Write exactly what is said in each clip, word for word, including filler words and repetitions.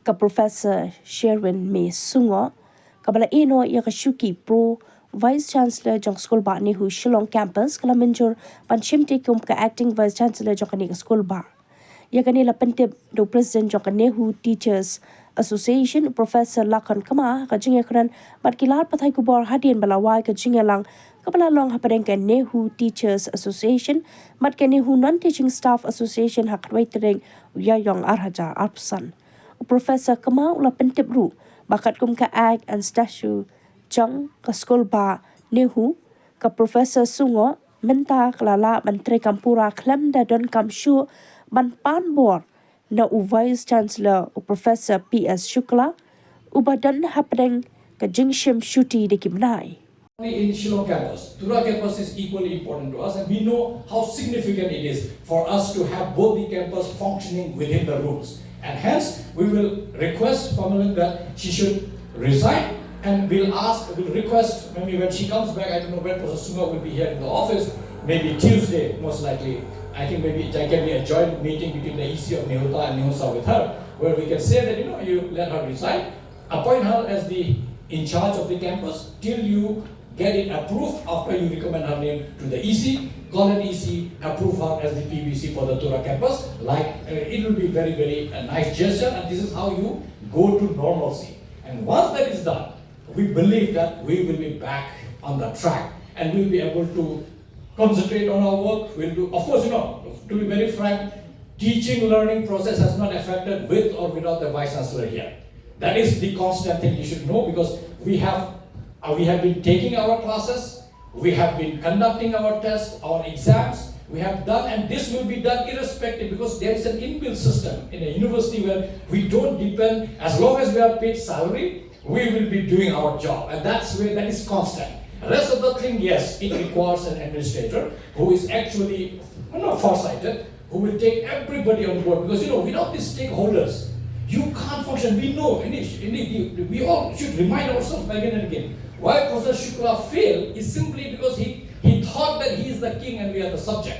Ka Professor Sherwin May Sungoh, kaba la ïehnoh ïa ka shuki Pro Vice Chancellor jong Skulbah NEHU Shillong Campus, ka la mynjur ban shimti kum ka Acting Vice Chancellor jong kane ka skulbah. Ïa kane la pyntip da u President jong ka NEHU Teachers Association, u Professor Lakhon Kma, ha ka jingïakren bad ki lad pathai khubor hadien ba la wai ka jingïalang kaba la long hapdeng ka NEHU Teachers Association bad ka NEHU Non-Teaching Staff Association ha ka khatwei tarik u Ïaïong ar hajar arphew san. U Professor Kma u la pyntip ruh ba katkum ka Act and Statute jong ka skulbah NEHU, ka Professor Sungoh mynta ka la lah ban treikam pura khlem da donkam shuh ban pan bor na u Vice Chancellor, u Professor P S Shukla, uba don hapdeng ka jingshim shuti da ki bnai. Only in Shillong campus. Tura campus is equally important to us, and we know how significant it is for us to have both the campus functioning within the rules. And hence, we will request permanent that she should resign, and we'll ask, we'll request, maybe when she comes back, I don't know when Professor Sungoh will be here in the office, maybe Tuesday, most likely. I think maybe there can be a joint meeting between the E C of NEHUTA and NEHUNSA with her, where we can say that, you know, you let her resign, appoint her as the in charge of the campus till you get it approved after you recommend her name to the E C, call an E C, approve her as the P V C for the Tura campus. Like, uh, it will be very, very a nice gesture, and this is how you go to normalcy. And once that is done, we believe that we will be back on the track and we'll be able to concentrate on our work. We'll do, of course, you know, to be very frank, teaching learning process has not affected with or without the vice chancellor here. That is the constant thing you should know, because we have uh, we have been taking our classes, we have been conducting our tests, our exams, we have done, and this will be done irrespective, because there is an inbuilt system in a university where we don't depend, as long as we are paid salary, we will be doing our job, and that's where that is constant. The rest of the thing, yes, it requires an administrator who is actually, you know, foresighted, who will take everybody on board, because, you know, without these stakeholders, you can't function. We know, indeed, indeed, we all should remind ourselves again and again why Professor Shukla failed is simply because he, he thought that he is the king and we are the subject.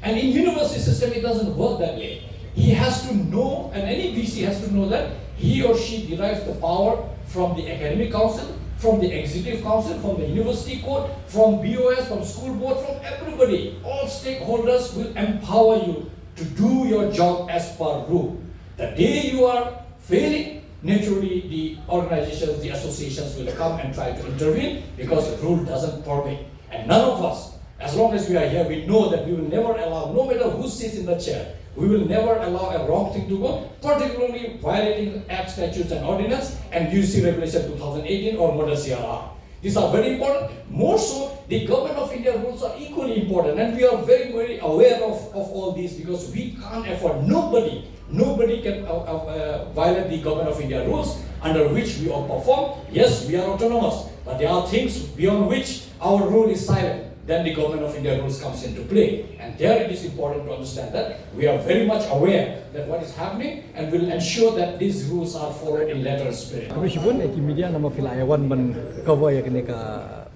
And in university system, it doesn't work that way. He has to know, and any V C has to know that he or she derives the power from the academic council, from the executive council, from the university court, from B O S, from school board, from everybody. All stakeholders will empower you to do your job as per rule. The day you are failing, naturally the organizations, the associations will come and try to intervene, because the rule doesn't permit. And none of us, as long as we are here, we know that we will never allow, no matter who sits in the chair, we will never allow a wrong thing to go, particularly violating Act, statutes and ordinance and U C regulation two thousand eighteen or model C R R. These are very important. More so, the Government of India rules are equally important, and we are very, very aware of, of all these, because we can't afford, nobody, nobody can uh, uh, uh, violate the Government of India rules under which we all perform. Yes, we are autonomous, but there are things beyond which our rule is silent. Then the Government of India rules comes into play. And there it is important to understand that we are very much aware that what is happening and will ensure that these rules are followed in letter and spirit. Khublei shibun ïa ki media namar phi la ïa wan ban cover ïa kane ka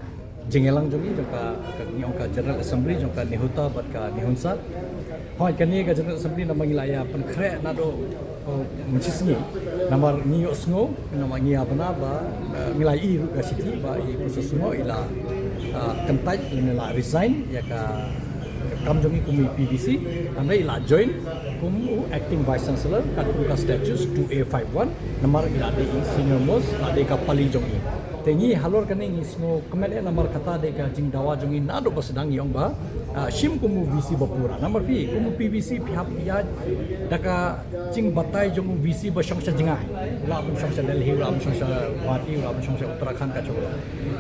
jingïalang jong ngi jong ka, ka ngi ong ka General Assembly jong ka NEHUTA bad ka NEHUNSA. Hooid, kane ka General Assembly namar ngi la ïa pynkhreh naduh, oh, mynshisngi. Namar ngi ïohsngew, namar ngi ïa bna ba, eh, ngi la ïohi ruh ka shithi ba i Professor Sungoh i la, eh, kyntait, i la resign ïa ka, ka kam jong i kum i P V C, hynrei i la join kum u Acting Vice Chancellor katkum ka Statutes two A five one, namar i la dei i senior most, la dei ka pali jong i. Te ngi halor kane ngi sngewkmen eh namar kata dei ka jingdawa jong i naduh ba sdang, i ong ba, ah, shim kum u V C ba pura. Namar phi kum u P V C phi hap ïaid da ka jingbatai jong u V C ba shong sha jngai. U lah ban shong sha Delhi, u lah ban shong sha Guwahati, u lah ban shong sha Uttarakhand, ka jong u.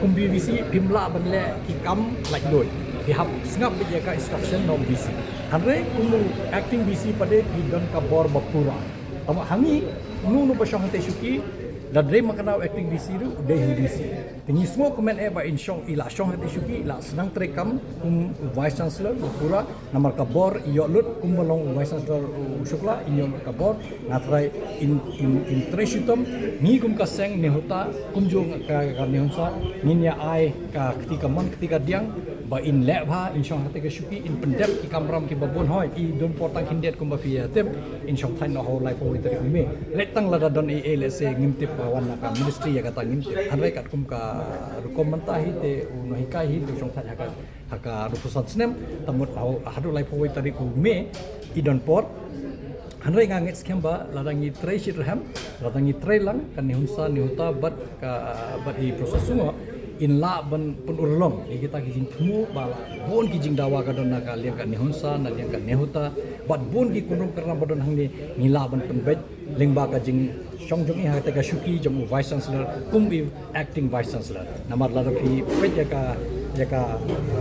Kum u V C phim lah ban leh ki kam laitluid. Phi hap sngap beit ïa ka instruction na u V C. Hynrei kum u acting V C pat phi don ka bor ba pura. Tangba ha ngi, uno uno ba shong hatei shuki, lada dei ma kane u acting V C ruh u dei hi V C. Te ngi sngewkmen eh ba in shong, i la shong hatei shuki, i la sdang treikam kum u Vice Chancellor ba pura, namar ka bor i ïoh lut kumba long u Vice Chancellor u Shukla, in ïoh lut ka bor. Nga trai in, in, in trei shitom, ngi kum ka seng NEHUTA, kumjuh ka, ka NEHUNSA, ngin ïa ai ka kti kamon kti kadiang Ba in leh bha, in shong ha kata ka shuki, in pyndep ki kamram kiba bun hoi, i don por tang khyndiat kumba phi ïa tip, in shong thait noh ha u laiphew wei tarik u May. Leh tang lada don ei ei lehse ngim tip ba wan na ka ministry ïa kata ngim tip. Hynrei katkum ka rukom mynta hi te u nonghikai hi te u shong thait ha ka, ha ka arphew san snem, te mut ha u, haduh laiphew wei tarik u May, i don por. Hynrei nga ngeit skhem ba lada ngi trei shitrhem, lada ngi trei lang, ka Nehunsa, Nehuta bad ka, bad i Professor Sungoh, in lah ban pynurlong ïa kita ki jingthmu ba la bun ki jingdawa ka don na ka liang ka Nehunsa, na liang ka Nehuta, bad bun ki kynrum kynram ba don hangne, ngi lah ban pynbeit lyngba ka jingshong jong i ha kata ka shuki jong u Vice Chancellor kum i Acting Vice Chancellor. Namar lada phi peit ïa ka, ïa ka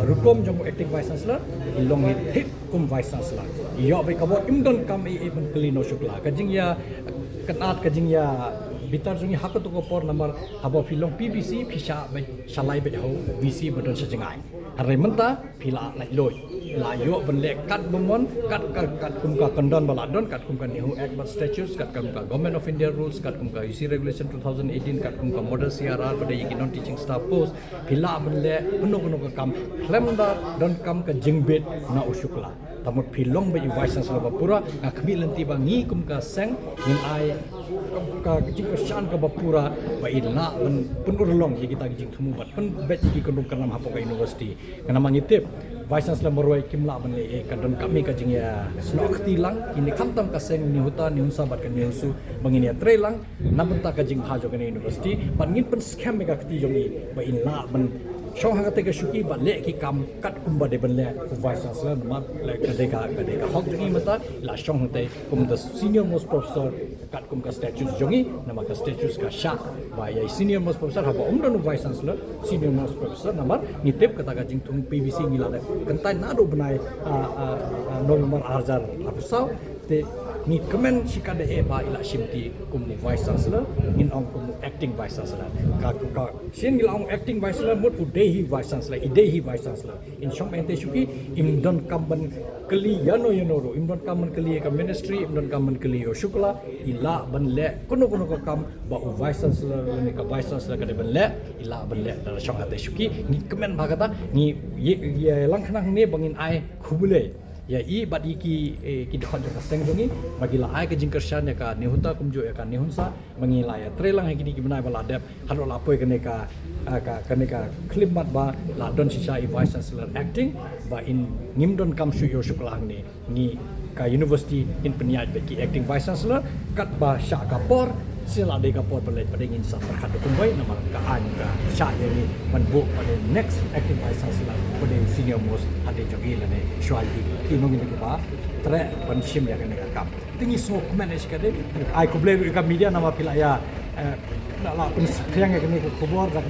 rukom jong u Acting Vice Chancellor, i long hi thik kum Vice Chancellor. I ïoh beit ka bor, im don kam ei ei ban kylli na u Shukla. Ka jingïa, ka nat ka jingïa bitar jong i ha kato ka por namar haba phi long P V C, phi shah beit, shalai beit ha u V C ba don sha jngai. Hynrei mynta phi la laitluid, la ïoh ban leh katba mon, kat, kat, katkum ka kyndon ba la don, katkum ka Nehu Act bad Statutes, katkum ka Government of India Rules, katkum ka U C Regulation two thousand eighteen, katkum ka Model C R R ba dei ïa ki non teaching staff post. Phi lah ban leh kano kano ka kam khlem da donkam ka jingbit na u Shukla. Te mut phi long beit u Vice Chancellor ba pura, nga khmih lynti ba ngi kum ka seng ngin ai ka, ka jingkyrshan kaba pura ba in lah ban pynurlong ïa kita ki jingthmu bad pynbeit ïa ki kynrum kynram hapoh ka university. Kane ma ngi tip Vice Chancellor marwei kim lah ban leh ei, ka donkam hi ka jingïasnoh kti lang. Kine khamtam ka seng Nehuta, Nehunsa bad ka Nehusu ba ngin ïatrei lang na bynta ka jingbha jong kane university, bad ngin pynskhem ïa ka kti jong i ba in lah ban shong ha kata ka shuki bad leh ki kam katkum ba dei ban leh u Vice Chancellor. Namar leh ka dei ka, ka dei ka hok jong i mynta, la shong hangtai kum the senior most professor katkum ka statutes jong i. Namar ka statutes ka shah ba ïa i senior most professor, haba um don u Vice Chancellor, senior most professor. Namar ngi tip kata ka jingthung P V C ngi la dep kyntait naduh bnai, ah, ah, ah, November ar hajar arphew saw. Te ngi kmen shikatdei ba i la shimti kum u Vice Chancellor, ngin ong kum u Acting Vice Chancellor. Ka, ka, shisien ngi la ong Acting Vice Chancellor, mut u dei hi Vice Chancellor, i dei hi Vice Chancellor. In shong beit hangtai shuki, im donkam ban kylli ïano ïano ruh, im donkam ban kylli ïa ka ministry, im donkam ban kylli ïa u Shukla, i lah ban leh kano kano ka kam ba u Vice Chancellor lane ka Vice Chancellor ka dei ban leh, i lah ban leh da la shong hangtai shuki. Ngi kmen bha kata, ngi ïa, ïalang khnang ne ba ngin ai khublei ïa i bad ïa ki, eh, ki dkhot jong ka seng jong i ba ki la ai ka jingkyrshan ïa ka Nehuta kumjuh ïa ka Nehunsa, ba ngi la ïatrei lang ha kine ki bnai ba la dep, haduh la poi kane ka, ah, ka, kane ka khyllipmat ba la don shisha i Vice Chancellor Acting, ba in ngim donkam shuh ïa u Shukla hangne. Ngi ka university ngin pynïaid beit ki Acting Vice Chancellor katba shah ka por, shisha la dei ka por ba leit ba dei ngin sa pyrkhat da kumwei, namar ka aiñ ka shah ïa ngi ban buh ba dei next Acting Vice Chancellor ba dei senior most hadien jong i lane shuwa ïa ki nongïalam kiba treh ban shim ïa kane ka kam. Te ngi sngewkmen ïa shikatdei, ai khublei ruh ïa ka media namar phi la ïa, eh, la, la pynsaphriang ïa kane ka khubor da